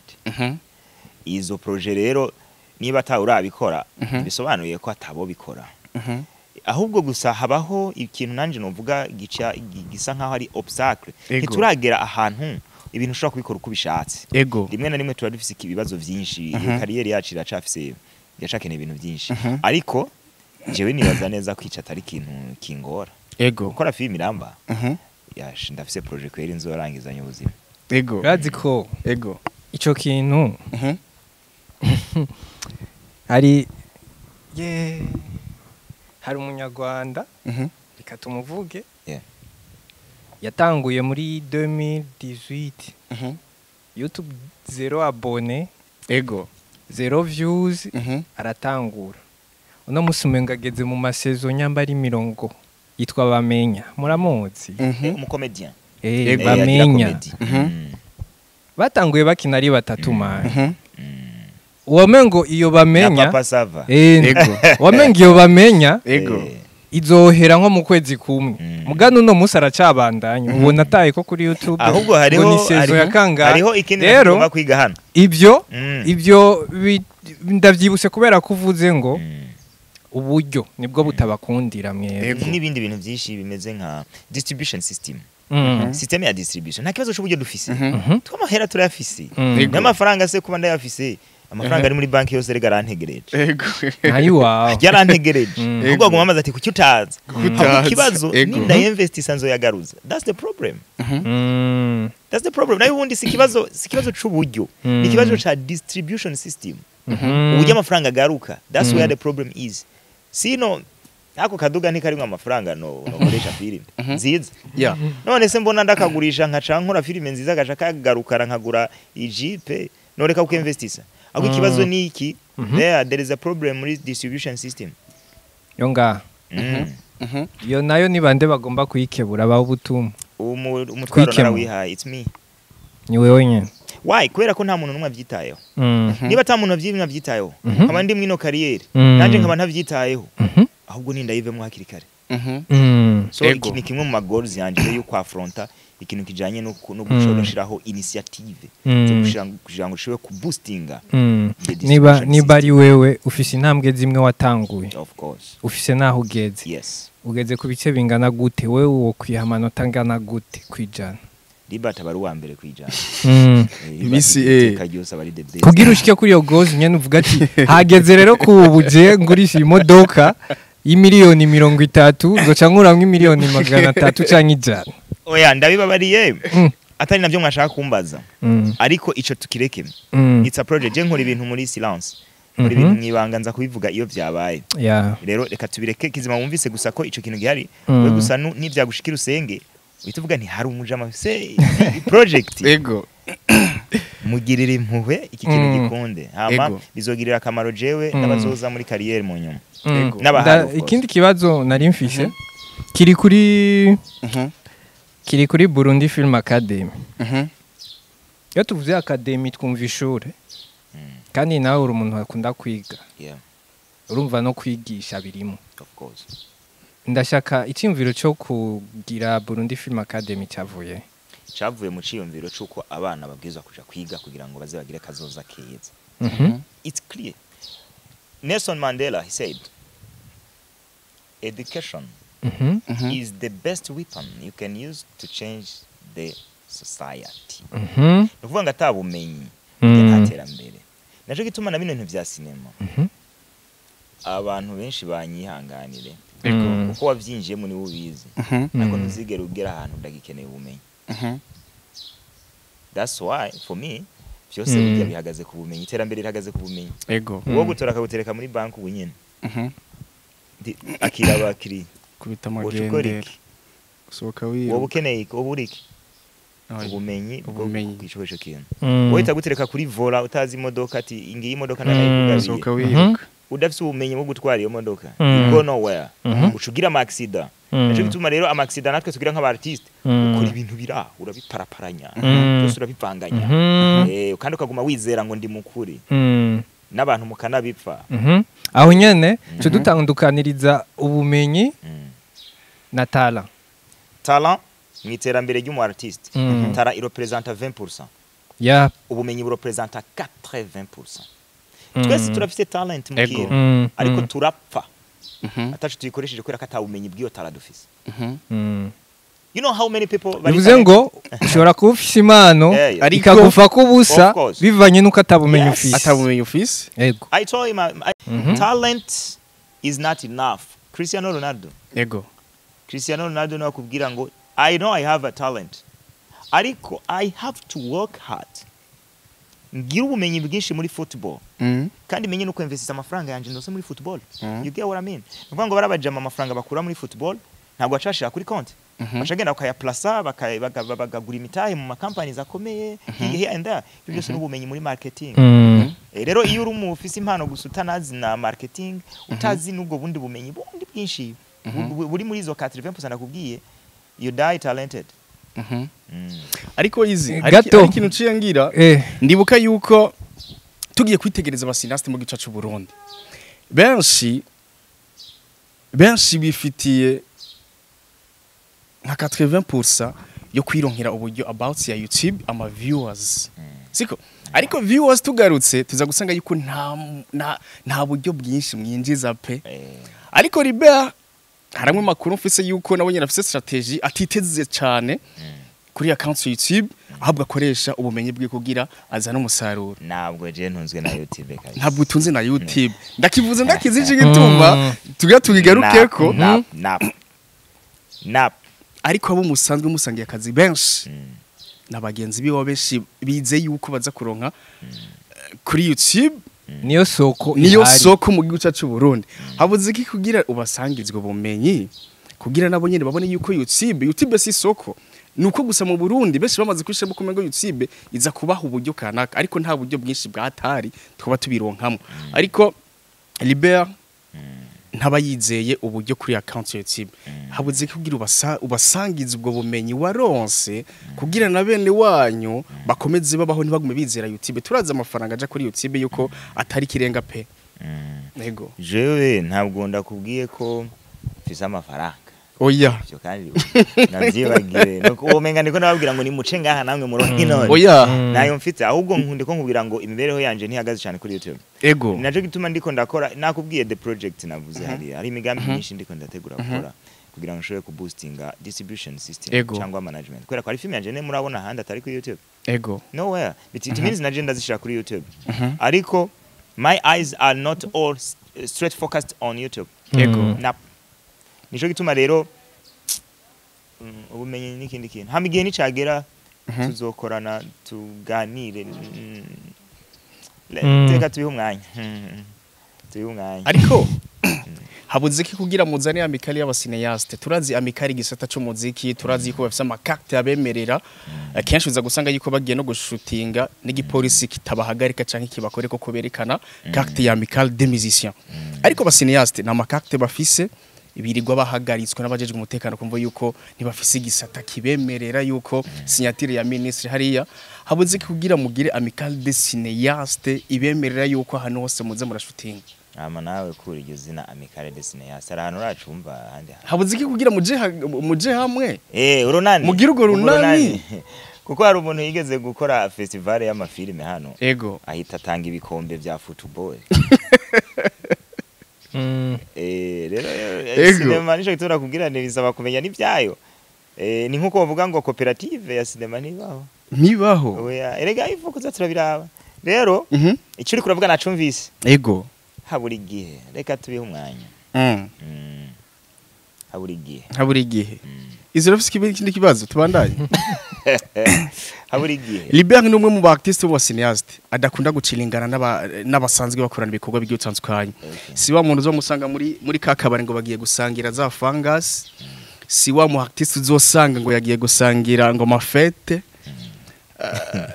Izo projet rero, niba atawe urabikora, bisobanuye ko atabo bikora. Ahubwo gusa habaho ikintu nanje novuga gica gisa nkaho ari obstacle. Ntituragera ahantu ibintu ushobora kubikora uko ubishatse. Rimwe na rimwe tuba dufise ibibazo vyinshi. Iyo carrière yacu iracakeneye ibintu byinshi, ariko jewe nibaza neza kwica atari ikintu kingora gukora filime iramba. Yash, ndafise projet kweri nzorangizanya ubuzima. Urazi ko ico kintu hari ye hari umunyarwanda, reka tumuvuge, yatanguye muri 2018 YouTube, zéro abonné, zéro views. Aratangura, uno musi umenga ageze mu ma saison nyamba ari 40. Yitwa Bamenya, muramuzi? Umu comédien. Yego. Agira Bamenya. comedy. Batanguye bakina ari batatu mani. Uwamengo iyo Na Bamenya Papa Sava. Wamenga iyo Bamenya izohera nko mu kwezi kumwe. Mugano uno musi aracabandanya, ubona ataye ko kuri YouTube Ahubwo ngo hariho ni saison ya kangahe. Hariho ikindi Rero tugomba kwiga hano. Ibyo ibyo ndavyibuse kubera ko uvuze ngo uburyo nibwo butabakundira mwebwe. N'ibindi bintu byinshi bimeze nka distribution system, system ya distribution. Nta kibazo cy'uburyo dufise, tw'amahera turayafise. N'amafaranga se kuba ndayafise, amafaranga ari muri banki yose rega arantegereje. Ntayo iwawe. Yarantegereje. Ahubwo aguma amaze ati: "Kuki utaza?" Kuki Ahubwo utaza? ikibazo nindayinvestisa nzoyagaruza. That's the problem. That's the problem. Nayo ubundi si ikibazo c'uburyo, ni ikibazo ca distribution system, uburyo amafaranga agaruka. That's where the problem is. Sino ako kaduga ntikarimwo amafaranga no nokoresha filime nziza. None se mbona ndakagurisha nkaca nkora filime nziza, agaca kagarukara nkagura ijipe, noreka kukinvestisa? Ahubwo ikibazo ni iki: there is a problem muri distribution system. Yo ngaha. Iyo nayo ni bande bagomba kuyikebura baho ubutumwa? Umutwaro Kwikemura. narawihaye, it's me. Ni wewe nyene. Why? Kubera ko nta muntu n'umwe abyitayeho. Niba ata muntu abyitayeho, nkaba ndi mwino carrière, nanje nkaba ntabyitayeho, ahubwo nindayivemo hakiri kare. So iki ni kimwe mu ma goals yanje yo kwafronta. Ikintu kijanye no gushobora gushiraho initiative zo kugira ngo ushobore kuboostinga the Niba distribution niba ari wewe ufise intambwe zimwe watanguye, system. Of course. Ufise naho ugeze, ugeze ku bice bingana gute? Wewe wokwiha amanota angana gute kwijana? Libert aba ari uwa mbere kwijana. Imisi, Iteka ryose aba ari the best. Kugira ushike kuri iyo goals nyene, uvuga ati hageze rero ku buje ngurisha imodoka y'imiliyoni 30, nzoca nkuramwo imiliyoni 300 canke 100. Oya, ndabibabariye, atari nabyo mwashaka kumbaza, ariko ico tukireke. It's a project. Je nkora ibintu muri silence, nkora ibintu mwibanga, nza kubivuga iyo vyabaye. Rero reka tubireke kizima, wumvise gusa ko ico kintu gihari. We gusa nivyagushikira usenge, uhita uvuga nti hari umujama afise project, mugirire impuhwe, iki kintu gikunde, hama bizogirira akamaro jewe n'abazoza muri carrière mu nyuma. N'abahari, of course. Ikindi kibazo nari mfise kiri kuri kiri kuri Burundi Film Academy. Iyo tuvuze academy twumva ishure, kandi nawe uri umuntu akunda kwiga, urumva no kwigisha birimo. Of course. Ndashaka icyumviro cyo kugira Burundi Film Academy cyavuye? Cavuye mu ciyumviro c'uko abana babwirizwa kuja kwiga kugira ngo baze bagire kazoza keza. It's clear. Nelson Mandela, he said, "Education is the best weapon you can use to change the society." Ni ukuvuga ngo atabumenyi nta terambere. Naco gituma na bino bintu vya sinema, abantu benshi banyihanganire, kuko wavyinjiyemo niwe ubizi, ariko ntuzigere ugera ahantu udagikeneye ubumenyi. That's why for me byose burya bihagaze ku bumenyi, iterambere rihagaze ku bumenyi. Uwo gutora akagutereka muri banki ubu nyene, akira abakiriya, Kubita woca ukora amagendera iki? Gusohoka Wowe wiruka. ukeneye iki? Wowe uri iki? Oya. Ubumenyi bwo Ubumenyi. kwico ico kintu. Wowe itagutereka kuri volant utazi imodoka, ati ngiyi imodoka ndayikugabiye, Gusohoka wiruka. Udafise ubumenyi bwo gutwara iyo modoka, you go nowhere, uca ugira ama accident. Nico gituma rero ama accident natwe tugira nk'aba artiste, ukora ibintu bira urabiparaparanya, byose urabivanganya, kandi ukaguma wizera ngo ndi mukuri, n'abantu mukanabipfa. Aho nyene cyo dutandukaniriza ubumenyi na talent. Talent mu iterambere ry'umu artiste, talent irepresenta 20%, ubumenyi burepresenta 80%. Twese turafite talent mu kintu, ariko turapfa atacu tuyikoresheje kubera ko ata bumenyi bw'iyo talent dufise. You know how many people bari Bivuze ngo ushobora kuba ufise impano Yeah. ikagufa ko ubusa Of course. bivanye n'uko atabumenyi ufise. Atabumenyi ufise. I told him, talent is not enough. Cristiano Ronaldo, Cristiano Ronaldo niwe akubwira ngo "I know I have a talent, ariko I have to work hard, ngira ubumenyi bwinshi muri football, kandi menye no kwinvestisa amafaranga yanje ndose muri football." You get what I mean? Ni ukuvuga ngo barabajama amafaranga bakura muri football ntabwo bacashira kuri konti, bacagenda bakayaplasa, bakagura imitahe mu makampanies akomeye here and there. Ibyo byose n'ubumenyi muri marketing. Rero iyo uri umu ufise impano gusa utanazi na marketing, utazi n'ubwo bundi bumenyi bundi bwinshi buri muri izo 80% nakubwiye, you die talented. Ariko izi Gato. hari ikintu uciye ngira, ndibuka yuko tugiye kwitegereza aba cinéastes mu gice cy'u Burundi, benshi benshi bifitiye nka 80% yo kwironkera uburyo about ya YouTube, ama viewers, siko? Ariko viewers tugarutse tuza gusanga yuko nta buryo bwinshi mwinjiza pe. Ariko Libert, haramwe makuru mfise yuko nawe nyine afise strategy, atiteze cyane kuri account ya YouTube, ahubwo akoresha ubumenyi bwe kugira azane umusaruro. Ntabwo je ntunzwe na YouTube kabisa. Ntabwo utunze na YouTube, ndakivuze ndakizi iki gituma tugira tubigarukeko. Nap, nap, nap. Ariko abo musanzwe musangiye akazi benshi na bagenzi biwe benshi bize yuko baza kuronka kuri YouTube. Niyo soko Niyo ihari. soko mu gihugu cyacu Burundi. Habuze iki kugira ubasangizwe ubumenyi, kugira nabo nyene babone yuko YouTube si isoko? Nuko gusa mu Burundi benshi bamaze kwishira ko ngo YouTube iza kubaha uburyo kanaka, ariko nta buryo bwinshi bwatari twaba tubironkamo. Ariko Libert ntaba yizeye uburyo kuri account ya YouTube. Habuze kugira ubasangiza ubwo bumenyi waronse, kugira na bene wanyu bakomeze babaho, ntibagume bizera YouTube. Turazi amafaranga aja kuri YouTube yuko atari kirenga pe. Yego. Jewe ntabwo ndakubwiye ko mfise amafaranga. Oya. Ivyo kandi navyibagire. Nuko womenga ndiko nababwira ngo nimuce ngaha namwe muronke none. Oya. Nayo mfite, ahubwo nkunde ko nkubwira ngo imibereho yanje ntihagaze cyane kuri YouTube. Ego. Naco gituma ndiko ndakora, nakubwiye the project navuze hariya, hari imigambi myinshi ndiko ndategura gukora kugira ngo nshobore kuboostinga distribution system cyangwa management, kubera ko hari film yanje ne murabona ahandi atari kuri YouTube. Nowhere. It means naje ndazishira kuri YouTube, ariko my eyes are not all straight focused on YouTube. Nap nico gituma rero ubumenyi n'ikindi kintu, hama igihe nicagera tuzokorana tuganire. Reka tubihe umwanya, tubihe umwanya. Ariko habuze iki kugira muzane amicale y'aba cinéastes? Turazi amicale igisata c'umuziki, turazi ko bafise ama carte abemerera. Kenshi uza gusanga yuko bagiye no gushutinga n'igipolisi kitabahagarika canke kibakore ko kuberekana carte ya amicale des musiciens. Ariko aba cinéastes nta ma carte bafise, birirwa bahagaritswe n'abajejwe umutekano kumva yuko ntibafise igisata kibemerera yuko signature ya ministre hariya. Habuze iki kugira mugire amicale des cinéastes ibemerera yuko ahantu hose muze murashutinga? Hama nawe kura iryo zina amicale des cinéastes, hari ahantu uracumva ahandi hantu? Habuze iki kugira muje hamwe? Urunani. Mugire urwo runani. Kuko hari umuntu yigeze gukora festival y'amafilime hano, ahita atanga ibikombe vya football. Rero sinema nico gituma kubwira ni bisaba kumenya n'ivyayo. Ni nkuko bavuga ngo koperative ya sinema ntibaho. Ntibaho. Oya, erega ifu kuza turabiraba. Rero icyo uri kuravuga nacumvise. Habura igihe, reka tubihe umwanya. Habura igihe. Habura igihe. Izo rafise ikindi kibazo, tubandanye. Habura igihe. Libert ni umwe mu ba artiste bo cinéaste adakunda gucilingana n'abasanzwe bakorana ibikorwa bigiye bitandukanye. Si wa muntu uzomusanga muri ka kabari ngo bagiye gusangira za fungus, si wa mu artiste uzosanga ngo yagiye gusangira ngo ma fête.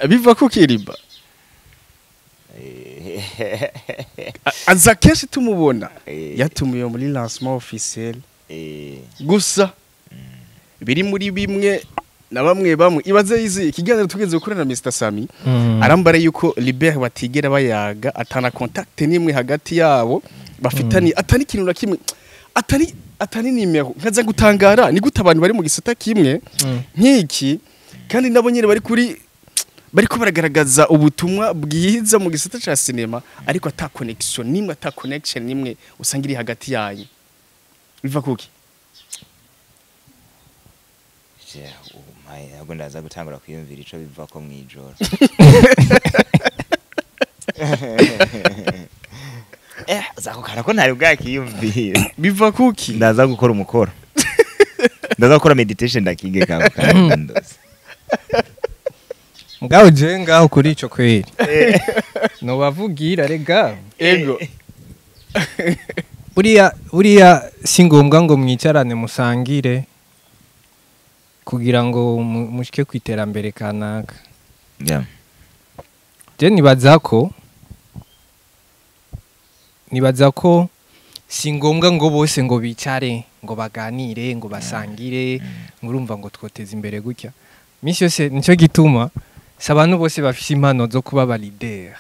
Biva ku kiriba. Aza kenshi tumubona yatumiwe muri lancement officiel gusa biri muri bimwe na bamwe bamwe. Ibaze izi ikiganiro tugeze gukorana na Mr Sami, arambara yuko Libert batigera bayaga, atana contact nimwe hagati yabo bafitani, atani ikintu na kimwe, atani nimero. Nkaza gutangara ni gute abantu bari mu gisata kimwe nk'iki kandi nabo nyene bari kuri bariko baragaragaza ubutumwa bwiza mu gisata ca cinema, ariko ata connection nimwe, ata connection nimwe usanga iri hagati yanyu. Biva kuki? Je, oh my, ahubwo ndaza gutangura kwiyumvira ico biva ko mwijoro. Uzakukana ko ntari bwakiyumvira. Biva kuki? Ndaza gukora umukoro. Ndaza gukora meditation ndakige kako kandi ndoze. Mugabo je ngaho kuri ico kweri nobavugira rega. Buriya si ngombwa ngo mwicarane musangire kugira ngo mushike ku iterambere kanaka. Je nibaza ko si ngombwa ngo bose ngo bicare ngo baganire ngo basangire ngo urumva ngo twoteze imbere gutya misi yose. Nicyo gituma si abantu bose bafise impano zo kuba ba leader.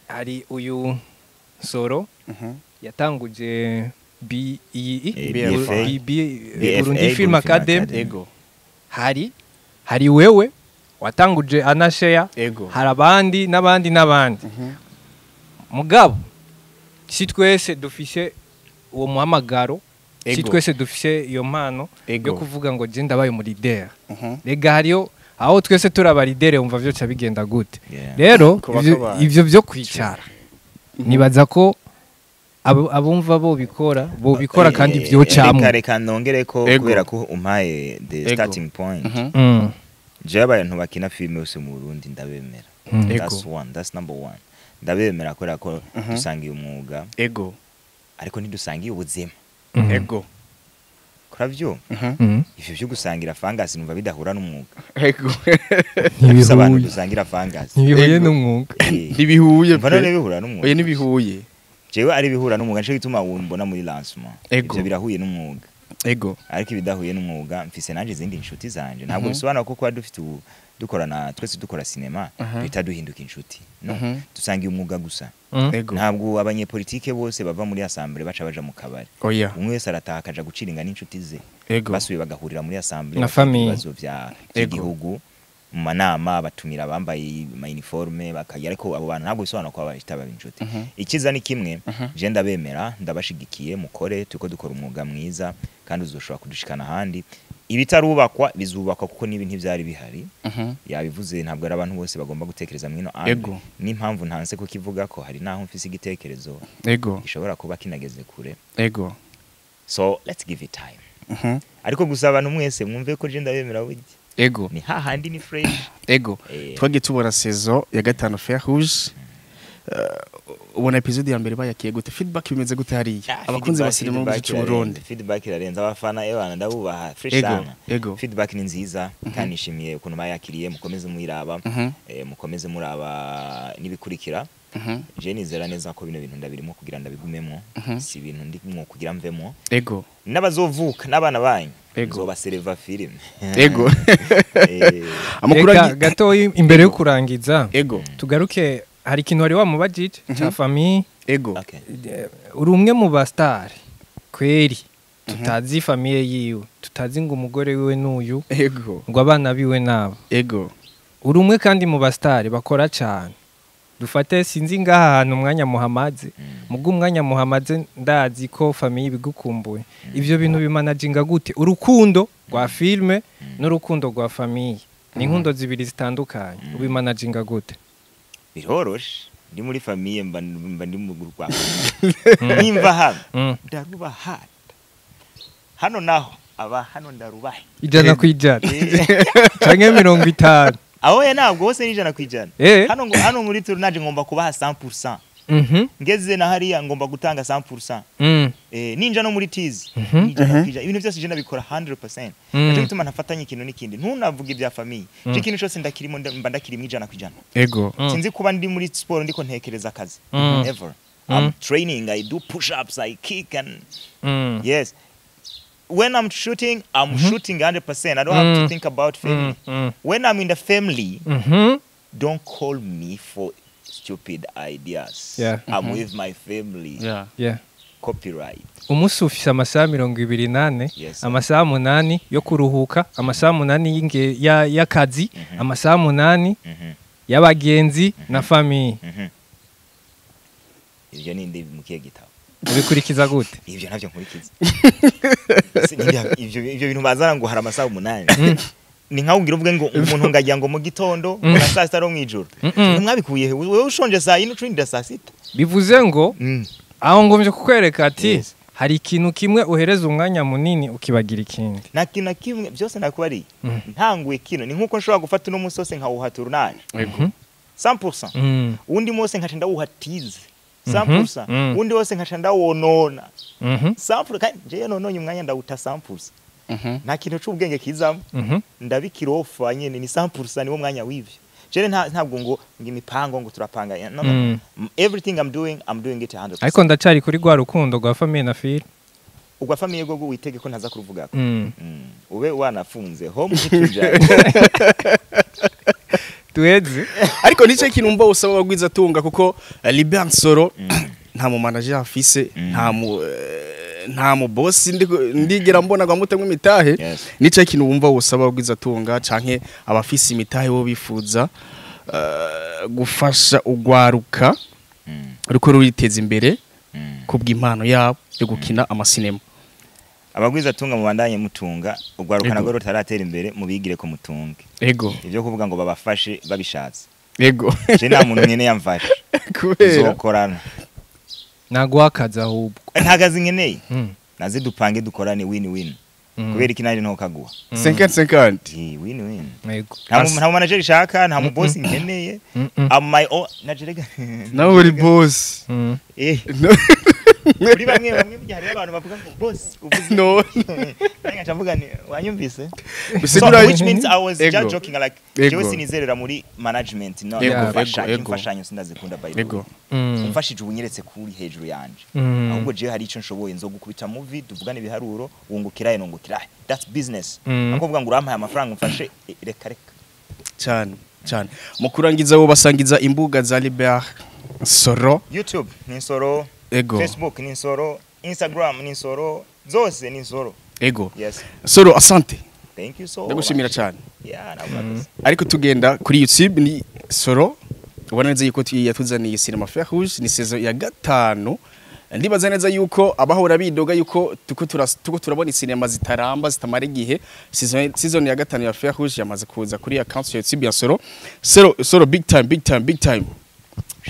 Hari uyu Soro yatanguje B iyi BFA. B BFA, Burundi Film Burundi Academy. Academy. Hari wewe watanguje Anashare. Hari abandi n'abandi n'abandi. Mugabo si twese dufise uwo muhamagaro, si twese dufise iyo mpano yo kuvuga ngo je ndabaye umu leader. Rega hariyo aho twese turi aba leader, wumva vyoca bigenda gute? Rero Kuba kabaye. ivyo vyo kwicara, nibaza ko abumva bo bikora kandi vyocamwo. Reka nongere ko kubera ko umpaye the starting point. Jewe abantu bakina filime yose mu Burundi ndabemera. That's one, that's number one. Ndabemera kubera ko dusangiye umwuga, ariko ntidusangiye ubuzima. Kuravyumva? Ivyo vyo gusangira fangasi numva bidahura n'umwuga. Gusa abantu Ntibihuye. dusangira fangasi. Ntibihuye n'umwuga. Ntibihuye Umva pe. none bihura n'umwuga? Oya, ntibihuye. Jewe ari bihura n'umwuga, nico gituma mbona muri lancement. Ivyo birahuye n'umwuga. Ariko ibidahuye n'umwuga, mfise nanje izindi nshuti zanje. Ntabwo bisobanura ko kuba dufite ubu Dukorana twese, dukora sinema, duhita duhinduka inshuti? No, dusangiye umwuga gusa. Ntabwo abanyepolitike bose bava muri assemblée baca baja mu kabari. Oya. Umwe wese arataha akaja guciringa n'inshuti ze. Basubiye bagahurira muri assemblée, Na bakavuga famille. ibibazo vya by'igihugu mu manama, batumira abambaye ama uniforme bakajya, ariko abo bantu ntabwo bisobanura ko bahita baba inshuti. Ikiza ni kimwe, je ndabemera, ndabashigikiye, mukore, turiko dukora umwuga mwiza kandi uzoshobora kudushikana ahandi. Ibitarubakwa bizubakwa, kuko n'ibi ntivyari bihari. Yabivuze, ntabwo ari abantu bose bagomba gutekereza mwino angle. N'impamvu ntanse kukivuga ko hari naho mfise igitekerezo gishobora kuba kinageze kure. So let's give it time. Ariko gusa abantu mwese mwumve ko je ndabemera burya. Ni hahandi, ni fresh. Twagiye tubona saison ya gatanu Fer Rouge. Ubona episode ya mbere bayakiye gute? Feedback bimeze gute hariya? Abakunzi ba sinema mu gihugu cy'u Burundi. Feedback irarenze. Abafana, ebana, ndabubaha fresh sana. Feedback ni nziza kandi nishimiye ukuntu bayakiriye. Mukomeze muyiraba, mukomeze muraba n'ibikurikira. Je nizera neza ko bino bintu ndabirimo kugira ndabigumemo, si ibintu ndimo kugira mvemo. N'abazovuka n'abana banyu, nzobasereva filime. Amakuru Reka gatoyi imbere yo kurangiza, tugaruke, hari ikintu wari wamubajije cya famille. Uri umwe mu ba star kweri tutazi famille yiwe, tutazi ngo umugore wiwe n'uyu, ngo abana biwe nabo. Uri umwe kandi mu ba star bakora cyane. Dufate, sinzi ngaha hantu umwanya muhamaze, mubwo umwanya muhamaze ndazi ko famille bigukumbuye. Ivyo bintu bimanaginga gute, urukundo rwa filme n'urukundo rwa famille? Ni inkundo zibiri zitandukanye. Ubimanaginga gute? Biroroshe, ndi muri famille mba ndi mu rwa nimva hano, ndarubaha hano, naho aba hano ndarubahe. 100% canke 50? Aho ya ntabwo hose ni 100%. Hano ngo hano muri tournage ngomba kubaha 100%. Ngeze na hariya ngomba gutanga 100%. Ninja no muri tizi, 100%. Ibintu byose je ndabikora 100%. Nico gituma ntafatanya ikintu n'ikindi. Ntunavuga ibya famille, je ikintu cyose ndakirimo, mba ndakirimo 100%. Sinzi kuba ndi muri sport ndiko ntekereza akazi. Never. I'm training, I do push ups, I kick and yes, when I'm shooting, I'm shooting 100%. I don't have to think about family. When I'm in the family, don't call me for stupid ideas. I'm with my family. Copyright. Umunsi ufise amasaha 24. Yes. Amasaha 8 yo kuruhuka, amasaha 8 y'akazi, amasaha 8 y'abagenzi na famille. Ibyo ni ndi mu kihe gitabo? Ubikurikiza gute? Ibyo ntabyo nkurikiza. Ibyo bintu bazana ngo hari amasaha 8, ni nkaho ugira uvuge ngo umuntu ngagira ngo mu gitondo, ngo na saa sita no mw'ijoro. Mwabikuye he? Wewe ushonje saa 4, ucurindira saa 6. Bivuze ngo aho ngomvye kukwereka ati hari ikintu kimwe uhereza umwanya munini ukibagira ikindi. Nta kintu na kimwe, byose nakubariye. Ntanguye kino, ni nkuko nshobora gufata uno munsi wose nkawuha tournage 100%, uwundi munsi nkaca ndawuha tize 100%, uwundi wose nkaca ndawonona 100%. Kandi jewe nononye umwanya ndawuta 100%. Nta kintu c'ubwenge kizamo. Ndabikirofa nyene, ni 100%, niwo mwanya w'ivyo. Jewe ntabwo ngo imipango ngo turapanga, no, no. Everything I'm doing, I'm doing it 100%. Ariko ndacari kuri rwa rukundo rwa famille na film. Ugwa famille gogo witege ko ntaza kuruvugako. Ube wanafunze home ntitujane. Tuheze. Ariko nicyo kintu mba usaba abagwiza tunga, kuko Libert Nsoro nta mu manager afise, nta mu boss ndigera mbona ngo amutemwe imitahe. Nicyo kintu wumva usaba abagwiza tunga canke abafise imitahe bo bifuza gufasha ugwaruka ruko ruriteza imbere kubw'impano yabo yo gukina amasinema? Abagwiza tunga, mubandanye mutunga. Ugwaruka narwo rutaratera imbere, mubigire ko mutunge. Ibyo kuvuga ngo babafashe babishatse, je nta muntu nkeneye yamfashe. Kubera? Tuzokorana. Naguha akazi ahubwo. Nta kazi nkeneye. Naze dupange dukorane, win win. Kubera iki nanjye ntokaguha? 50-50. Win win. Nta mu manager ishaka, nta mu boss nkeneye. I'm my own najerega. Nawe uri boss. Kuri bamwe bamwe burya hariho abantu bavuga ngo boss uvuze. No. Nanjye nkaca mvuga ni wanyumvise. So, Bisigura which means I was just joking, like jewe sinizerera muri management, no. Gufasha, imfashanyo sindazikunda, by the way. Umfashije ubunyeretse kuri hejuru yanje. Ahubwo jewe hari ico nshoboye, nzogukubita movie, tuvugane ibiharuro, wungukirahe, nungukirahe, that's business. Ako kuvuga ngo urampaye amafaranga umfashe, reka reka. Cyane cyane. Mu kurangiza, bo basangiza imbuga za Libert Nsoro. YouTube ni Nsoro. Facebook ni Nsoro, Instagram ni Nsoro, zose ni Nsoro. Yes. Nsoro, asante. Thank you so Ndagushimira much. cyane. Yeah, nawe urakoze. Ariko tugenda kuri YouTube ni Soro, ubona neza yuko yatuzaniye Cinema Fer Rouge, ni saison ya 5. Ndibaza neza yuko abahora bidoga yuko tuko turabona sinema zitaramba, zitamara igihe, season ya 5 ya Fer Rouge yamaze kuza kuri account ya YouTube ya Soro. Soro, Soro, big time, big time, big time.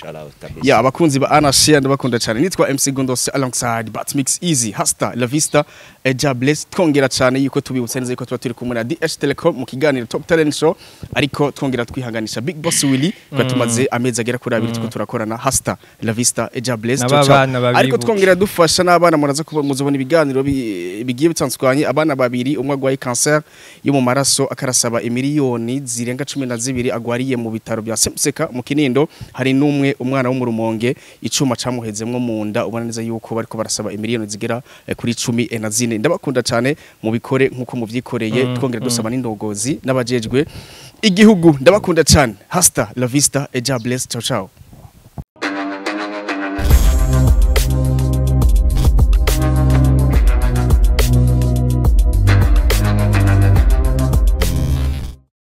Shout out kabisa. Ya, abakunzi ba Ana Share, ndabakunda cyane. Nitwa MC Gondos alongside Batmix Easy, hasta la vista, Eja Bless. Twongera cyane yuko tubibutsa neza yuko tuba turi kumwe na DH Telecom mu kiganiro Top Talent Show, ariko twongera twihanganisha Big Boss Willy kwa tumaze amezi agera kuri 2 tuko turakorana. Hasta la vista, Eja Bless. N'aba Ciao, ciao. bana babibuke. Ariko twongera dufasha n'abana, muraza kuba muzobona ibiganiro bigiye bitandukanye. Abana babiri, umwe agwaye cancer yo mu maraso, akarasaba imiliyoni zirenga 12, agwariye mu bitaro bya Semseka mu Kinindo. Hari n'umwe, umwana wo mu Rumonge, icuma camuhezemwo mu nda, ubona neza yuko bariko barasaba imiliyoni zigera kuri 14. Ndabakunda cyane, mubikore nkuko muvyikoreye. Twongera dusaba n'indongozi n'abajejwe igihugu. Ndabakunda cyane. Hasta la vista, eja bless, ciao ciao.